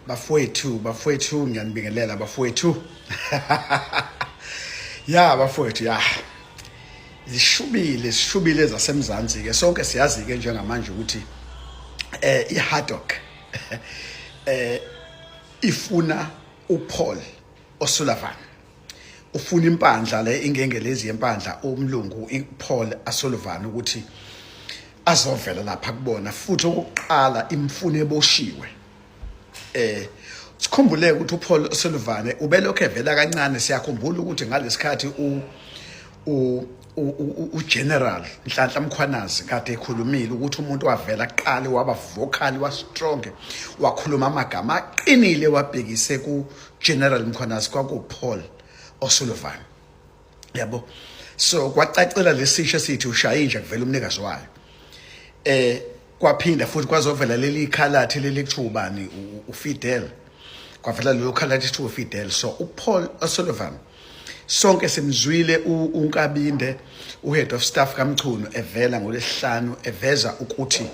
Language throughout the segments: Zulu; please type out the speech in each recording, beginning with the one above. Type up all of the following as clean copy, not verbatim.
Bafowethu, bafowethu, ngiyanibingelela bafowethu. Ya bafowethu, ya. Zishubile, zishubile zasemzansi ke. Sonke siyazi ke njengamanje ukuthi iHaddock ifuna uPaul O'Sullivan. Ufuna impandla le, ingengelezi yempandla, umlungu Paul O'Sullivan, ukuthi azovela lapha kubona. Futhi okokuqala imfuna eboshiwe. Sikhumbule ukuthi uPaul O'Sullivan ubelokhu evela kancane. Siyakhumbula ukuthi ngalesikhathi u u uGeneral Nhlanhla Mkhwanazi kade ekhulumile ukuthi umuntu wavela kuqala waba vocal, wa strong, wakhuluma amagama aqinile wabhekise ku General Mkhwanazi, kwaku Paul O'Sullivan, yabo. So kwacacela lesisho esithi ushaya inja kuvela umnikazi wayo. Kwaphinda futhi kwazovela leli khalathi leli kuthiwa ubani, uFidel. Kwavela lelo khalathi kuthiwa uFidel. So uPaul O'Sullivan, sonke simzwile uNkabinde, uhead of staff kaMchunu, evela ngolesihlanu eveza ukuthi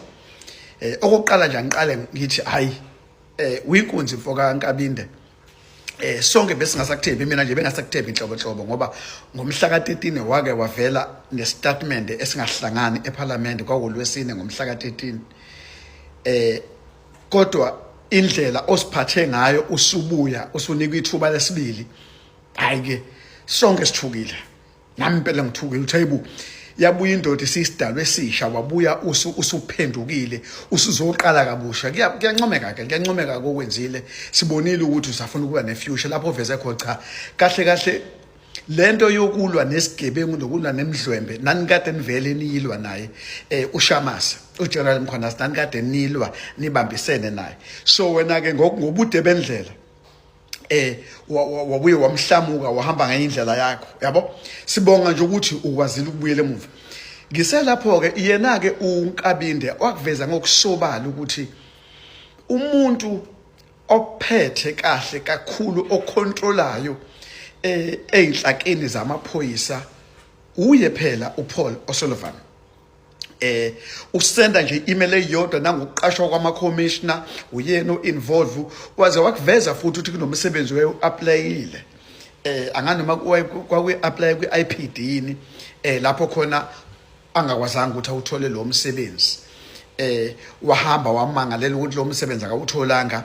okokuqala nje angiqale ngithi hayi, uyinkunzi mfoka Nkabinde. Sonke besingasakuthembi, mina nje bengasakuthembi inhlobo nhlobo, ngoba ngomhla ka-13 wake wavela nestatement esingahlangani eParliament, kwakulwesine ngomhla ka-13. Kodwa indlela osiphathe ngayo usubuya usunikwa ithuba lesibili, hayi ke, sonke sithukile. Nami impela ngithukile ukuthi hayibo, yabuya indoda isisidalwe esisha, wabuya usuphendukile, usuzoqala kabusha. Kuyancomeka ke, kuyancomeka kokwenzile. Sibonile ukuthi usafuna ukuba nefuture lapho oveze khona. Cha, kahle kahle lento yokulwa nesigebengu nokulwa nemdlwembe nani kade nivele niyilwa naye uShamasa, uGeneral Mkhwanazi, nani kade nilwa nibambisene naye. So wena ke ngobude bendlela wabuye wamhlamuka, wahamba ngenye indlela yakho, yabo. Sibonga nje ukuthi ukwazile ukubuyela emuva. Ngiselapho ke, yena ke uNkabinde wakuveza ngokusobala ukuthi umuntu ophethe kahle kakhulu, ocontrolayo einhlakeni zamaphoyisa, uye phela uPaul O'Sullivan. Usenda nje email eyodwa nangokuqashwa kwama commissioner, uyena o-involve. Waze wakuveza futhi ukuthi kunomsebenzi waye-applyile, anganoma kwakuyi-apply kwi-IPD yini, lapho khona angakwazanga ukuthi awuthole lo msebenzi. Wahamba wamangalela ukuthi lo msebenzi akawutholanga,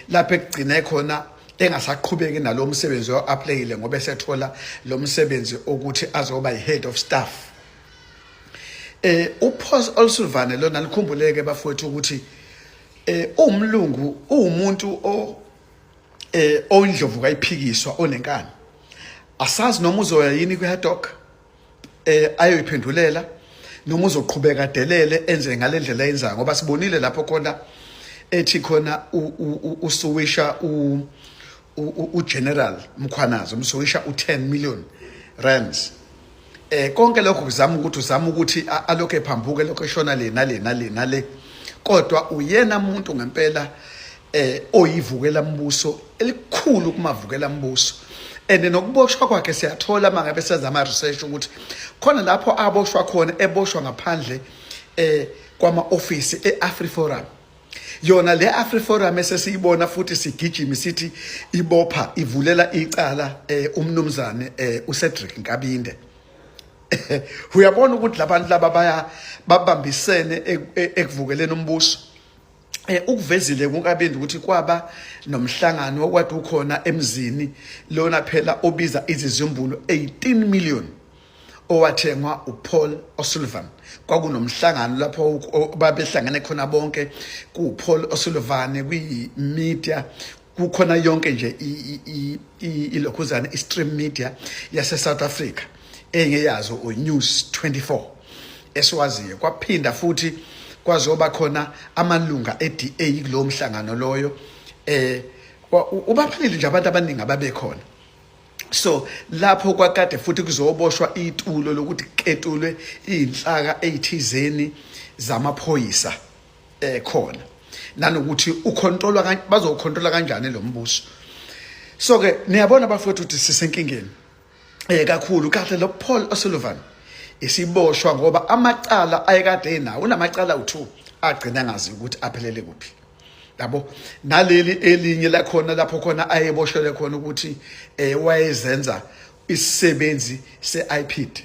lapho ekugcine khona engasaqhubeki nalo msebenzi wa-applyile, ngoba esethola lo msebenzi ukuthi azoba yi-head of staff. UPaul O'Sullivan lona, likhumbuleke bafowethu ukuthi umlungu, uwumuntu o ondlovu kayiphikiswa, onenkani. Asazi noma uzoya yini kwi-Haddock ayoyiphendulela, noma uzoqhubeka delele enze ngalendlela yenzayo, ngoba sibonile lapho khona ethi khona usuwisha uGeneral Mkhwanazi, umsuwisha u10 million rands. Konke lokho kuzama ukuthi uzama ukuthi alokho ephambuke, lokho eshona le nale nale nale, kodwa uyena umuntu ngempela oyivukela mbuso elikhulu kumavukela mbuso. And nokuboshwa kwakhe siyathola mangabe senza ama research ukuthi khona lapho aboshwa khona, eboshwa ngaphandle kwama office eAfriForum, yona le AfriForum esesiyibona futhi sigijima sithi ibopha, ivulela icala umnumzane uCedric Nkabinde. Uyabona ukuthi labantu laba baya babambisene ekuvukeleni umbuso. Ukuvezile kuNkabinde ukuthi kwaba nomhlangano okwade ukhona emzini lona phela obiza izizumbulu 18 million, owathengwa uPaul O'Sullivan. Kwakunomhlangano lapho babehlangene khona bonke, kuPaul O'Sullivan, kwi-media, kukhona yonke nje ilokhuzana, i-stream media yase South Africa, engeyazo uNews 24 esiwaziyo. Kwaphinda futhi kwazoba khona amalunga e-DA kulowo mhlangano loyo. Ubaphalile nje abantu abaningi ababekhona. So lapho kwakade futhi kuzoboshwa itulo lokuthi ketulwe inhlaka ezithizeni zamaphoyisa khona, nanokuthi ucontrolwa, bazocontrola kanjani lo mbuso. So ke niyabona bafowethu ukuthi sisenkingeni kakhulu kahle. Lo Paul O'Sullivan isiboshwa, ngoba amacala ayekade enawo, unamacala u2 agcina ngazi ukuthi aphelele kuphi. Yabo, naleli elinye lakhona lapho khona ayeboshelwe khona ukuthi wayezenza isisebenzi se-IPID.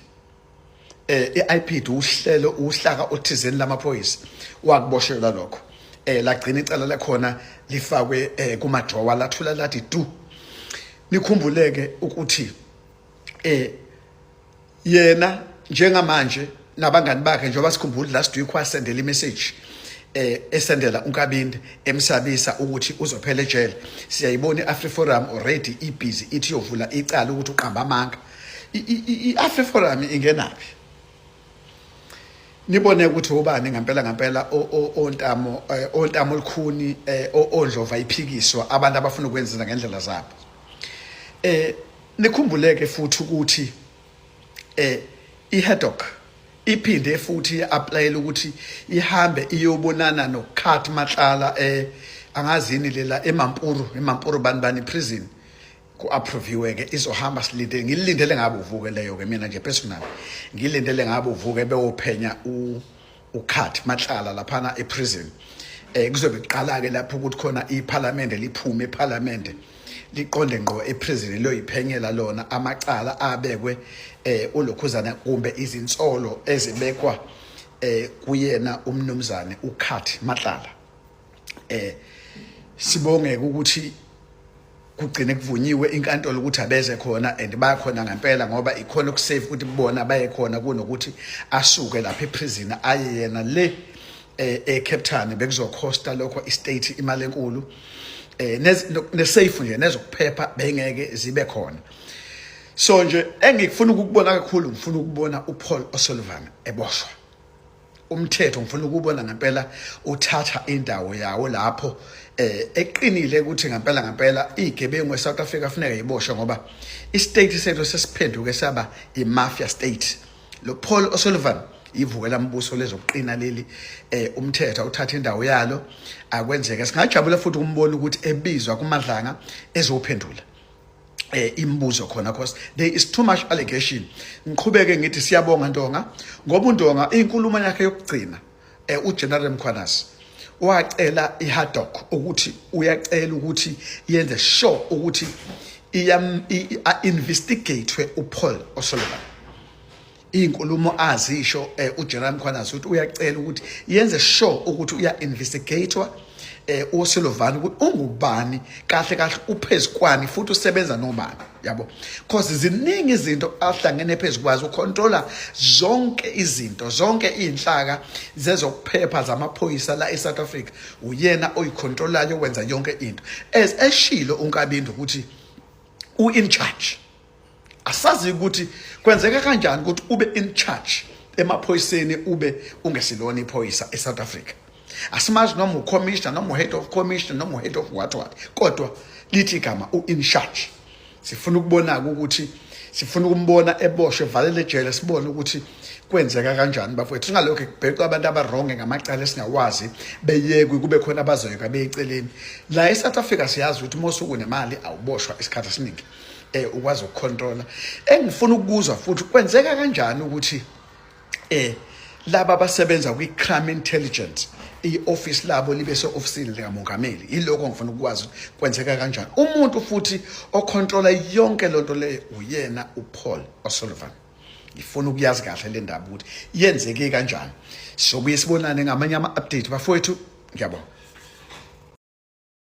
I-IPID uhlelo, uhlaka othizeni lamaphoyisa, wakuboshelwa lokho. Lagcina icala lakhona lifakwe kuma-drawer, lathula lathi du. Nikhumbuleke ukuthi yena njengamanje nabangani bakhe, njengoba sikhumbula last week wasendela imessage esendela uNkabinde emsabisa ukuthi uzophela ejele. Siyayibona iAfriForum already ibusy ithi yovula icala ukuthi uqamba amanga. IAfriForum ingenaphi? Nibone ukuthi ubani ngempela ngempela ontamo olukhuni, ondlova iphikiswa, abantu abafuna ukwenza ngendlela zabo. Nikhumbuleke futhi ukuthi iHaddock iphinde futhi applyela ukuthi ihambe iyobonana noCat Matlala, angazini lela eMampuru bani bani prison. Ku-approviwe ke, izohamba. Silinde, ngilindele ngabe uvuke leyo ke. Mina nje personal ngilindele ngabe uvuke bewophenya uCat Matlala laphana eprison. Kuzobe kuqala ke lapho ukuthi khona iParliament liphume eParliament liqonde ngqo eprison liyoyiphenyela lona amacala abekwe ulokhuzana kumbe izinsolo ezibekwa kuyena umnumzane uCat Matlala. Sibonge ukuthi kugcine kuvunyiwe inkantolo ukuthi abeze khona, and bayakhona ngempela, ngoba ikhona okusafe ukuthi bona baye khona kunokuthi asuke lapha eprison aye yena le eCape Town. Bekuzokhosta lokho istate imali enkulu, nesafe nje nezokuphepha bengeke zibe khona. So nje engikufuna ukukubona kakhulu, ngifuna ukubona uPaul O'Sullivan eboshwa. Umthetho ngifuna ukubona ngempela uthatha indawo yawo lapho eqinile, ukuthi ngempela ngempela igebengu eSouth Africa kufuneka iboshwe, ngoba istate sethu sesiphenduke saba imafia state. Lo Paul O'Sullivan ivukela mbuso lezokuqina leli. Umthetho uthatha indawo yalo, akwenzeke. Singajabula futhi ukumbona ukuthi ebizwa kuMadlanga ezophendula imibuzo khona, cause there is too much allegation. Ngiqhubeke ngithi siyabonga Ndonga, ngoba uNdonga inkulumo yakhe yokugcina, uGeneral Mkhwanazi wacela iHaddock ukuthi uyacela ukuthi yenze sure ukuthi iyam investigate uPaul O'Sullivan. Izinkulumo azisho uGeneral Mkhwanazi ukuthi uyacela ukuthi yenze sure ukuthi uya investigatewa uSullivan, ukuthi ungubani kahle kahle, uphezukwani futhi usebenza nobani, yabo, cause ziningi izinto ahlangene phezukwazo. Ucontrola zonke izinto, zonke izinhlaka zezokuphepha zamaphoyisa la eSouth Africa, uyena oyicontrolayo, wenza yonke into. As eshilo uNkabinde ukuthi u in charge, asazi ukuthi kwenzeka kanjani ukuthi ube in charge emaphoyiseni ube ungesilona iphoyisa eSouth Africa. Asimazi noma ucommissioner, noma uhead of commissioner, noma uhead of what what, kodwa lithi igama u-in charge. Sifuna ukubona ukuthi, sifuna ukumbona eboshwe, evalele ejele, sibone ukuthi kwenzeka kanjani, bafowethu. Singalokho kubhecwa abantu abaronge ngamacala esingawazi, beyekwe, kube khona abazoyeka beyiceleni. La eSouth Africa siyazi ukuthi uma usuku nemali awuboshwa isikhathi esiningi, ukwazi ukucontrola. Engifuna ukuzwa futhi, kwenzeka kanjani ukuthi laba abasebenza kwi-crime intelligence i-office labo libe se-ofisini likamongameli? Yilokho ngifuna ukwazi, kwenzeka kanjani? Umuntu futhi ocontrola yonke lonto leyo uyena uPaul O'Sullivan. Ngifuna ukuyazi kahle le ndaba ukuthi yenzeke kanjani. Sobuye sibonane ngamanye ama-update, bafowethu. Ngiyabonga.